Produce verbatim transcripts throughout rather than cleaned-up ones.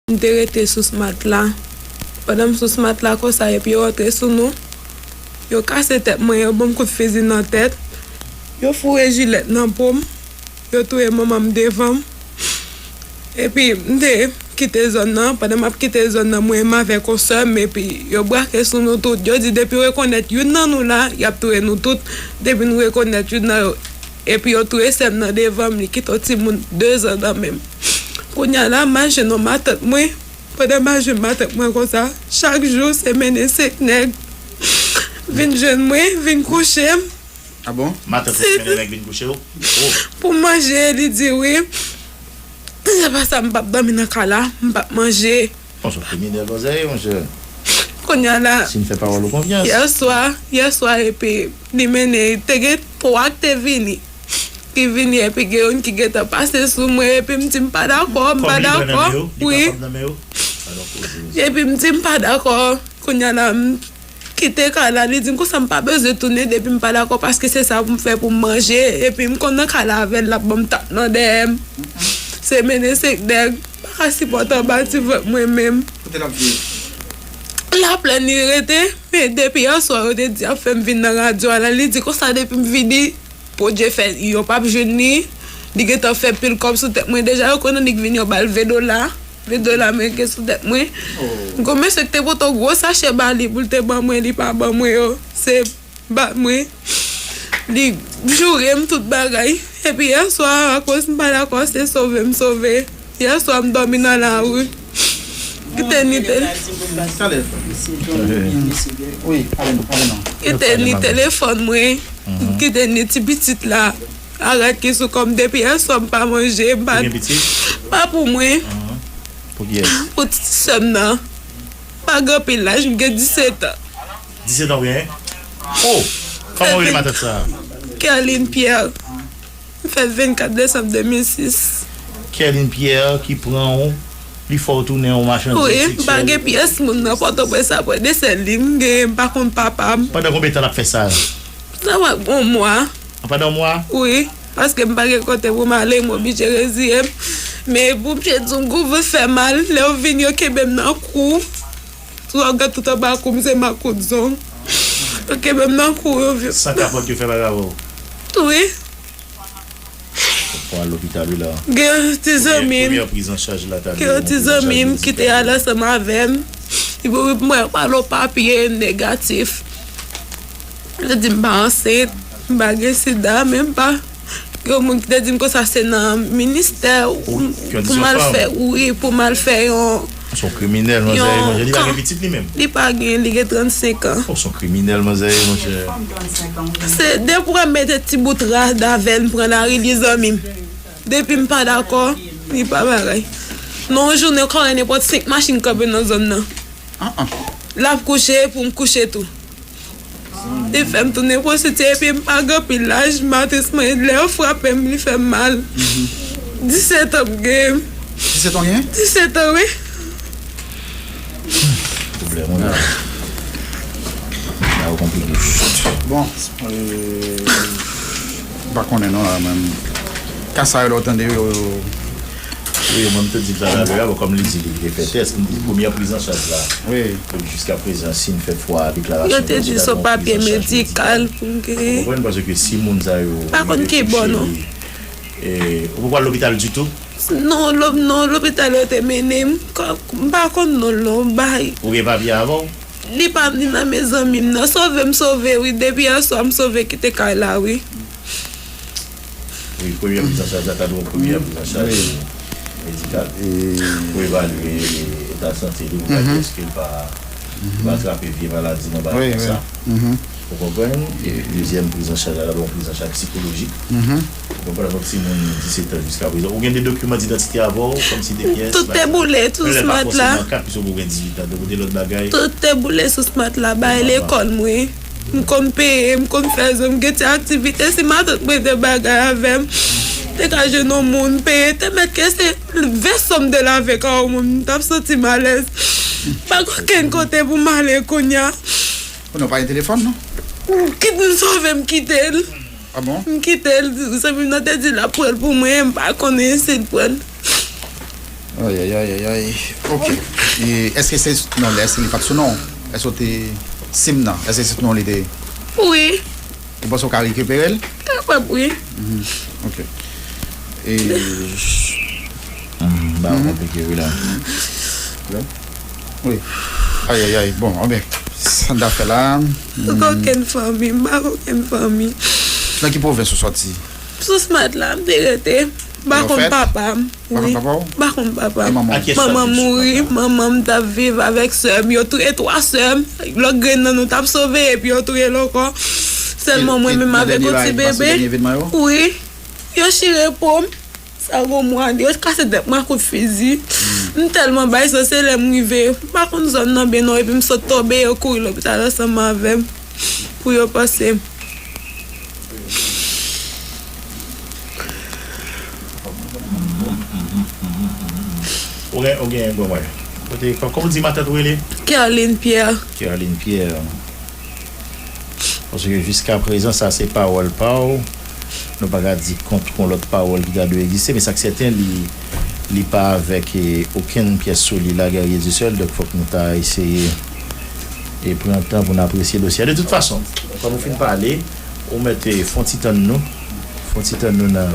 M te rete sou smat la. Pandan m sou smat la konsa, epi yo rantre sou nou. Yo kase tèt mwen, yo ban m kout fizi nan tèt. Yo foure jilèt nan po m. Yo touye manman m devan m. Epi m te kite zòn nan. Pandan m ap kite zòn nan, mwen menm avèk yon sè m, epi yo brake sou nou tout. Yo di depi yo rekonèt youn nan nou la, y ap touye nou tout. Depi nou rekonèt youn nan yo, epi yo touye sè m nan devan m, li kite yon timoun de zan nan men m. Kounye a la, m al jwenn yon matant mwen. Pandan m al jwenn matant mwen konsa, chak jou se mennen senk nèg vin jwenn mwen, vin kouche m. Ah bon? Matant ou ki mennen nèg vin kouche w? Oh. Pou manje, li di wi. Se pa sa, m p ap dòmi nan kay la, m p ap manje. Bon, se yon kriminèl manzè ye, monchè. Kounye a la, si n fè pawòl ou konfyans. Yèswa, yèswa, epi li mennen, te gen twa ki te vini. Ki vini, epi gen youn ki gentan pase sou mwen, epi m di m pa dakò, m pa dakò. Kòm li pran nan men yo, li wi. Pran nan men yo. Epi m di m pa dakò. Kounye a la, m kite kay la, li di m konsa m pa bezwen tounen depi m pa dakò, paske se sa pou m fè pou m manje, epi m konn nan kay la avè l, l ap ban m tap nan dèyè m. Se mennen senk nèg, m pa ka sipòte anba ti vant mwen menm. Kote l ap viv? Laplèn li rete, men depi yèswa yo te di y ap fè m vin nan radyo a la, li di konsa depi m vini, Bondye fè yo p ap jwenn li. Li gentan fè pil kòb sou tèt mwen deja. Yo konnen li k vin yo ba l ven dola. Ven dola mwen gen sou tèt mwen. Oh. Gon mesye ki te pote yon gwo sachè ba li pou l te ban mwen, li pa ban mwen yo. Se bat mwen. Li joure m tout bagay. Epi yèswa, akoz m pa dakò, se sove m sove. Yèswa m dòmi nan lari. Kite ni te- Talè. Wi, ale non, ale non. Kite ni telefòn mwen. Kite ni ti pitit la. Arèt ki sou kò m depi yèswa m pa manje, m pa. Ou gen pitit? Pa pou mwen. Pou kiyès? Pou ti sè m nan. Pa gen anpil laj, m gen disèt an. Disèt an ou genyen? Oh! Kòman w rele matant sa? Kerline Pierre. M fèt vennkat desanm de mil sis. Kerline Pierre ki pran w, li fè w tounen yon machandiz seksyèl. Wi, m pa gen pyès moun nan Pòtoprens apre de sèl li m gen, m pa konn papa m. Pandan konbyen tan l ap fè sa? Sa va gon mwa. Pandan yon mwa? Wi, paske m pa gen kote pou m ale, m oblije reziye m. Men pou m te di w, gou vant fè mal, lè yo vin, yo kenbe m nan kou. Sou w ap gad tout anba kou m, se makout zong. Yo kenbe m nan kou, yo vi- San kapòt yo fè bagay avè w? Wi. Fò al lopital wi la. Gen ti zanmi m. Premyè priz an chaj la ta gen yon ti zanmi m ki te al ansanm avè m. Li pou mwen pa yon papye negatif. Li di m pa ansent, m pa gen sida, men m pa. Gen moun ki te di m konsa se nan ministè pou m al fè, wi, pou m al fè yon. Se yon kriminèl, manzè, manzè. Li pa gen pitit li menm? Li pa gen, li gen trannsenk an. Oh, se yon kriminèl, manzè, monchè. Se depi w mete ti bout rad avè l, m pran lari, li zanmi m. Depi m pa dakò, li pa bagay. Nan yon jounen, kòrè nenpòt senk machin kanpe nan zòn nan. L ap kouche pou m kouche tou. Li fè m tounen pwostitye epi m pa gen anpil laj, matris mwen, lè yo frape m, li fè m mal. Disèt an m gen. Disèt an w gen? Disèt an, wi. Pwoblèm ou la. La ou konplike. Bon, euh, m pa konnen non la menm. Ka sa yo lè w tande yo. Wi, mwen m te di talè a, bon, kòm li di li te fè tès, m di premyè priz an chaj la. Wi. Donk, jiskaprezan, si n fè fwa deklarasyon. Yo te di se yon papye medikal pou m genyen. Ou konprann, paske si moun sa yo pa konn ki bò non. E, ou poko al lopital ditou? Non, lop-, non, lopital yo te mennen m. Kò-, m pa konn non l non, bay. Ou gen papye avè w? Li pa vin nan men zanmi m nan. Sove m sove, wi. Depi yèswa m sove kite kay la, wi. Wi, premyè priz an chaj la, ta dwe yon premyè priz an chaj medikal pou evalye eta sante li, pou gade èske l pa, li pa trape vye maladi nan bagay konsa. Ou konprann? E dezyèm priz an chaj la, ta dwe yon priz an chaj sikolojik. Ou konprann? Yon timoun disèt an jiskaprezan. Ou gen de dokiman didantite avè w, kòmsi de pyès? Tout te boule, tout sou smat la. Tout te boule sou smat la, bay lekòl mwen. M konn peye, m konn fè zo, m gen ti aktivite, si matant mwen te bagay avè m, te ka jwenn yon moun peye, te mèt ke se ven sòm de lavek a yon moun, m t ap santi m alèz. Pa gen okenn kote pou m ale kounye a. Ou non pa gen telefòn, non? Kit m sove, m kite l. Ah bon? M kite l, zanmi m nan te di l ap pran l pou mwen, m pa konnen si l pran l. Ay, ay, ay, ay, ay. Ok. E, èske se, non, èske li pa t sou non? Èske w te sim nan? Èske se sou non li te? Wi. Ou panse w ka rekipere l? Kapab, wi. Mhm. Ok. E, hmm, ba, konplike, wi, la. Wi. Ay, ay, ay. Bon, anben, sa n ta fè la. M pa gen okenn fanmi, m pa gen okenn fanmi. Nan ki pwovens ou sòti? Sou Smat la, m te rete. M pa konn papa m. Wi. M pa konn papa m. Manman m mouri, manman m t ap viv avèk sè m. Yo touye twa sè m. Lòt grenn nan nou t ap sove, epi yo touye l ankò. Sèlman mwen menm avèk yon ti bebe. Wi. Yo chire po m. Sa gon mwa, yo kase tèt mwen ak kout fizi. M tèlman bay sa, se lè m rive. M pa konn zòn nan byen non, epi m sot tonbe, yo kouri lopital ansanm avè m pou yo panse m. Ou gen, ou gen, bon, wè. Kote, kò-, kòman w di matant ou rele? Kerline Pierre. Kerline Pierre. Paske jiskaprezan, sa se pawòl pa w. Nou pa ka di kont yon lòt pawòl ki ta dwe egziste, men sa k sèten, li, li pa avèk, e, okenn pyès sou li la, Guerrier du Sel, donk fòk nou ta eseye, e, pran tan pou n apresye dosye a. De tout fason, kòm ou fin pale, ou mèt, e, fè yon ti tann nou, fè yon ti tann nou nan,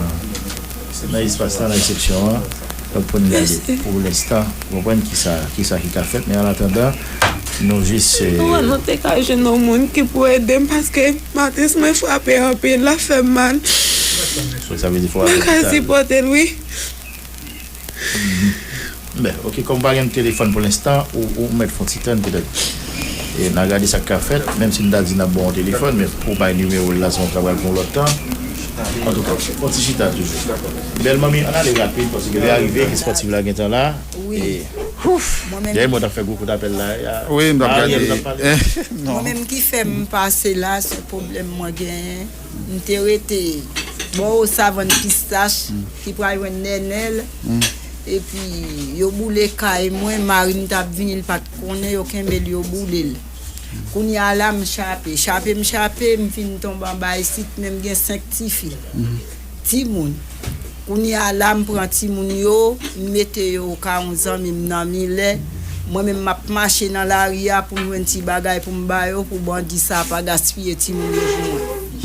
nan espas la, nan resepsyon an. Donk, pou n gade pou lenstan, pou konprann kisa, kisa ki ka fèt. Men an atandan, nou jis, e, nou te ka jwenn yon moun ki pou ede m, paske matris mwen frape anpil, l ap fè m mal. So, sa vle di fò w al lopital. Mwen ka sipòte l, wi. Mhm. Ben, ok, kòm pa gen telefòn pou lenstan, ou, ou mèt fè yon ti tann petèt. E n a gade sa k ka fèt, menm si n ta di n ap ba w yon telefòn, men pou w bay nimewo l la, se yon travay pou yon lòt tan. Antouka, fè yon ti chita toujou. Bèl manmi, ann ale rapid, paske lè a rive, ekip espòtif la gentan la. Wi. E, ouf, mwen menm, yè mwen t ap fè gwo kout apèl la. Wi, m t ap gade. Mwen menm ki fè m pase la, se pwoblèm mwen genyen. M te rete bò Savann Pistach, ki pral jwenn Nènèl. Epi, yo boule kay mwen, mari m t ap vini, li pa t konnen, yo kenbe l, yo boule l. Kounye a la, m chape. Chape, m chape, m fin tonbe anba isit, men m gen senk tifi. Timoun. Kounye a la, m pran timoun yo, m mete yo ka yon zanmi m nan Milè. Mwen menm, m ap mache nan lari a pou m jwenn ti bagay pou m ba yo, pou bandi sa pa gaspiye timoun yo pou mwen.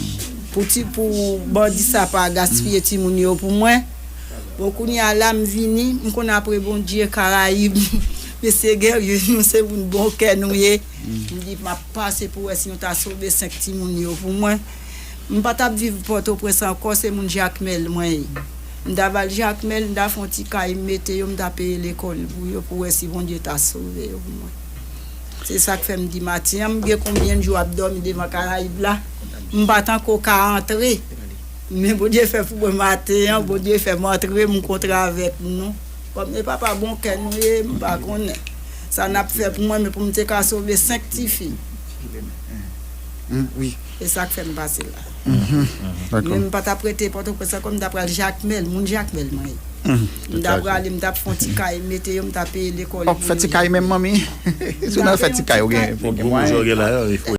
Pou ti, pou bandi sa pa gaspiye timoun yo pou mwen. Bon, kounye a la, m vini, m konn apre Bondye, Karayib, mesye Guerrier, nou se moun bon kè nou ye. M di, m ap pase pou wè si nou ta sove senk timoun yo pou mwen. M pa t ap viv Pòtoprens ankò, se moun Jakmèl mwen ye. M ta va al Jakmèl, m ta fè yon ti kay, m mete yo, m ta peye lekòl pou yo, pou wè si Bondye ta sove yo pou mwen. Se sa k fè m di maten an, m gen konbyen jou ap dòmi devan Karayib la? M pa t ankò ka antre. Men Bondye fè pou mwen maten an, Bondye fè m antre, m kontre avèk nou. Kòm e papa bon kè nou ye, m pa konnen sa n ap fè pou mwen, men pou m te ka sove senk tifi. Mm, wi. E sa k fè m pase la. Mhm. Dakò. Men m pa t ap rete Pòtoprens ankò, m t ap pral Jakmèl, moun Jakmèl mwen ye. Mm. M t ap prale, m t ap fè yon ti kay, mete yo, m t ap peye lekòl pou yo. Fè ti kay menm, manmi. Si w nan fè ti kay, ou gen, ou gen mwayen.